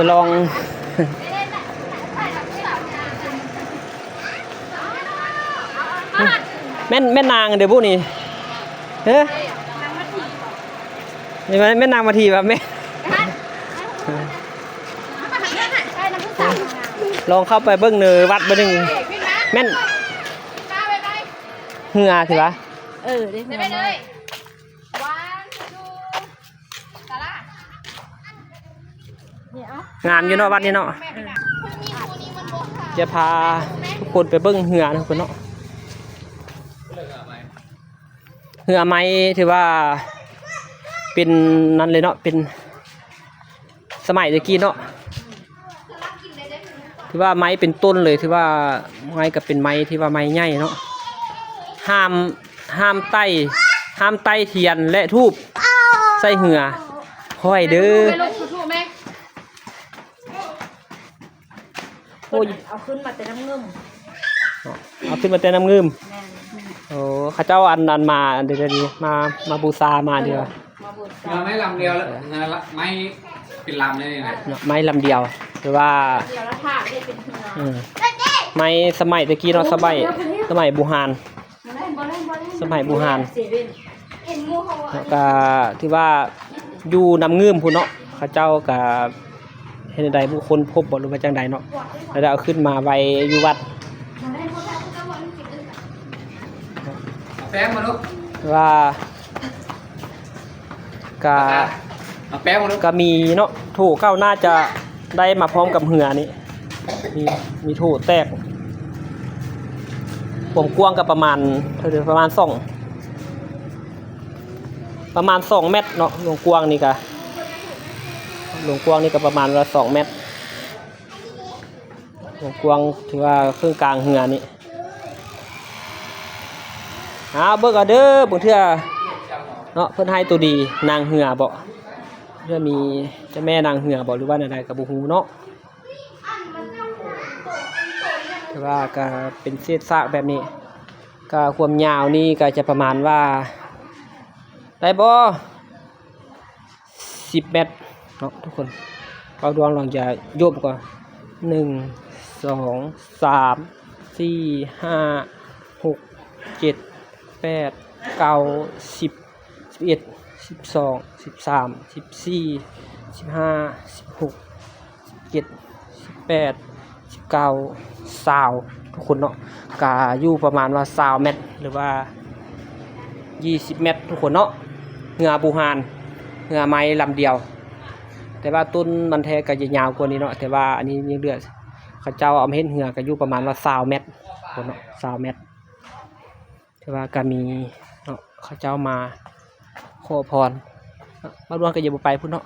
ຈະລອງ ແມ່ນ ແມ່ນນາງເດ້ບຸນີ້ ເອີ ນີ້ແມ່ນ ແມ່ນນາງມາຖີ່ວ່າແມ່ນ ລອງເຂົ້າໄປເບິ່ງໃນວັດເບິ່ງ ແມ່ນເຮືອຊິວ່າ ເອີ ໄດ້ເຮືອມາ ງາມຢູ່ເນາະວັດນີ້ເນາະ ຈະພາທຸກຄົນໄປເບິ່ງເຮືອເນາະ ເພິ່ນເນາະ ເຮືອໄມ້ຖືວ່າເປັນນັ້ນເລີຍເນາະ ເປັນສະໄໝແຕ່ກີ້ເນາະ ຖືວ່າໄມ້ເປັນຕົ້ນເລີຍ ຖືວ່າໄມ້ກໍເປັນໄມ້ທີ່ວ່າໄມ້ໃຫຍ່ເນາະ ຫ້າມ ຫ້າມໄຕ້ ຫ້າມໄຕ້ທຽນ ແລະ ທູບໃສ່ເຮືອ ຄ່ອຍເດີ ໂອ້ຍ ເອົາຂຶ້ນມາແຕ່ນ້ຳງື່ມ ເອົາຂຶ້ນມາແຕ່ນ້ຳງື່ມ ແມ່ນ ໂອ້ ເຂົາເຈົ້າອັນ ອັນມາ ອັນດຽວນີ້ ມາ ມາບູຊາມາເດີ ມາບູຊາ ເຮືອໄມ້ລຳດຽວ ເຮືອໄມ້ເປັນລຳເລີຍນີ້ນະ ເນາະ ໄມ້ລຳດຽວ ແຕ່ວ່າ ດຽວລະຖາດເຮັດເປັນເຮືອ ອືມ ໄມ້ສະໄໝແຕ່ກີ້ເນາະ ສະໄໝ ສະໄໝບູຮານ ສະໄໝບູຮານ ແລ້ວກໍຖືວ່າຢູ່ນ້ຳງື່ມພຸ້ນເນາະ ເຂົາເຈົ້າກໍເຮັດແນວໃດ ບຸກຄົນພົບບໍ່ ຫຼືວ່າຈັ່ງໃດເນາະ ແລ້ວໄດ້ເອົາຂຶ້ນມາໄວ້ຢູ່ວັດ ເອົາແປ້ງມາລູກ ວ່າ ກະ ເອົາແປ້ງມາເນາະ ກະມີເນາະ ໂຖເກົ່າໜ້າຈະໄດ້ມາພ້ອມກັບເຮືອນີ້ ມີ ມີໂຖແຕກ ຄວາມກວ້າງກະປະມານ ເທົ່າໃດ ປະມານສອງ ປະມານສອງແມັດເນາະ ລວງກວ້າງນີ້ກະ ລວງກວ້າງນີ້ກະປະມານວ່າສອງແມັດ ກວ້າງໆ ຖືວ່າເຄິ່ງກາງເຮືອນີ້ ເອົາເບິ່ງເອົາເດີ ບາງເທື່ອເນາະ ເພິ່ນໃຫ້ໂຕດີນາງເຮືອບໍ ເພື່ອມີເຈົ້າແມ່ນາງເຮືອບໍ ຫຼືວ່າແນວໃດກໍບໍ່ຮູ້ເນາະ ແຕ່ວ່າກໍເປັນເສດຊາກແບບນີ້ ກໍຄວາມຍາວນີ້ກໍຈະປະມານວ່າ ໄດ້ບໍ? ສິບແມັດເນາະທຸກຄົນ ເອົາດວງລອງຈະໂຍບກ່ອນ ໜຶ່ງ ສອງ ສາມ ສີ່ ຫ້າ ຫົກ ເຈັດ ແປດ ເກົ້າ ສິບ ສິບເອັດ ສິບສອງ ສິບສາມ ສິບສີ່ ສິບຫ້າ ສິບຫົກ ສິບເຈັດ ສິບແປດ ສິບເກົ້າ ຊາວ ທຸກຄົນເນາະ ກະຢູ່ປະມານວ່າຊາວແມັດ ຫຼືວ່າ ຊາວແມັດທຸກຄົນເນາະ ເຮືອບູຮານ ເຮືອໄມ້ລຳດຽວ ແຕ່ວ່າຕົ້ນມັນແທ້ກະຈະຍາວກວ່ານີ້ເນາະ ແຕ່ວ່າອັນນີ້ຍັງເຫຼືອ ເຂົາເຈົ້າເອົາມາເຮັດເຮືອກະຢູ່ປະມານວ່າຊາວແມັດ ທຸກຄົນເນາະ ຊາວແມັດ ແຕ່ວ່າກະມີເນາະ ເຂົາເຈົ້າມາຂໍພອນ ມາດວນກະຢ່າບໍ່ໄປພຸ້ນເນາະ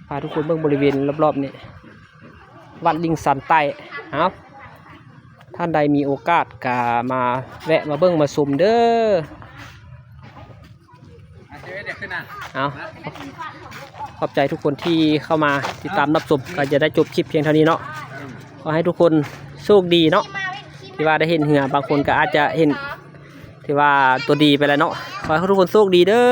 ພາທຸກຄົນເບິ່ງບໍລິເວນລອບໆນີ້ ວັດລິງຊັນໃຕ້ ເອົາ ທ່ານໃດມີໂອກາດກະມາແວະມາເບິ່ງມາຊົມເດີ ເອົາ ຂອບໃຈທຸກຄົນທີ່ເຂົ້າມາຕິດຕາມຮັບຊົມ ກະຈະໄດ້ຈົບຄລິບພຽງເທົ່ານີ້ເນາະ ຂໍໃຫ້ທຸກຄົນໂຊກດີເນາະ ທີ່ວ່າໄດ້ເຫັນເຮືອ ບາງຄົນກະອາດຈະເຫັນ ຖືວ່າຕົວດີໄປແລ້ວເນາະ ຂໍໃຫ້ທຸກຄົນໂຊກດີເດີ.